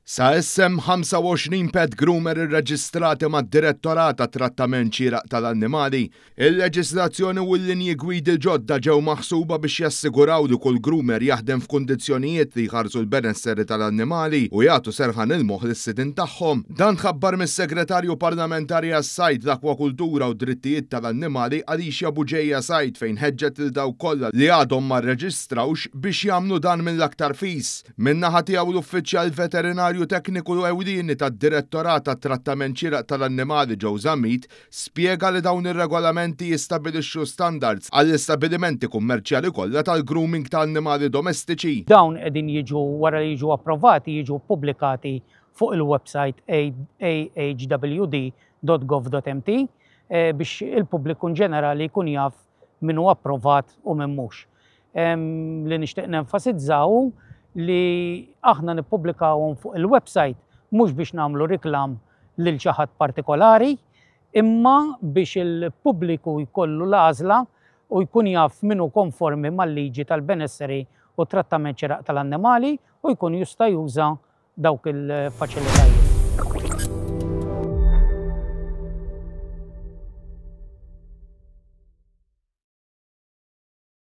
Sa issa hemm 25 pet groomer irreġistrati mad-Direttorat għat-Trattament Xieraq tal-Annimali. Il-leġiżlazzjoni u l-linji gwidi l-ġodda ġew maħsuba biex jassiguraw li kull groomer jaħdem f'kundizzjonijiet li jħarsu l-benesseri tal-annimali u jagħtu serħan il-moħħ lis-sidien tagħhom. Dan tħabbar mis-Segretarju Parlamentari għas-Sajd, l-Akwakultura u d-Drittijiet tal-Annimali Alicia Bugeja Said fejn ħeġġet lil dawk kollha li għadhom ma rreġistrawx biex jagħmlu dan mill-aktar fis. Min-naħa tiegħu l-Uffiċjal Veterinarju Tekniku Ewlieni tad-Direttorat għat-Trattament Xieraq tal-Annimali Joe Zammit spjega li dawn ir-regolamenti jistabilixxu standards għall-istabilimenti kummerċjali kollha tal-grooming ta' annimali domestiċi. Dawn qegħdin jiġu wara li jiġu approvati jiġu ppubblikati fuq il-website ahwd.gov.mt biex il-pubbliku inġenerali jkun jaf min hu approvat u min mhux. Li nixtieq nenfasizza hu li aħna nippubblikawhom fuq il-website mhux biex nagħmlu riklam lil xi ħadd partikolari, imma biex il-pubbliku jkollu l-għażla u jkun jaf min hu konformi mal-liġi tal-benesseri u t-trattament xieraq tal-annimali u jkun jista' juża dawk il-faċilitajiet.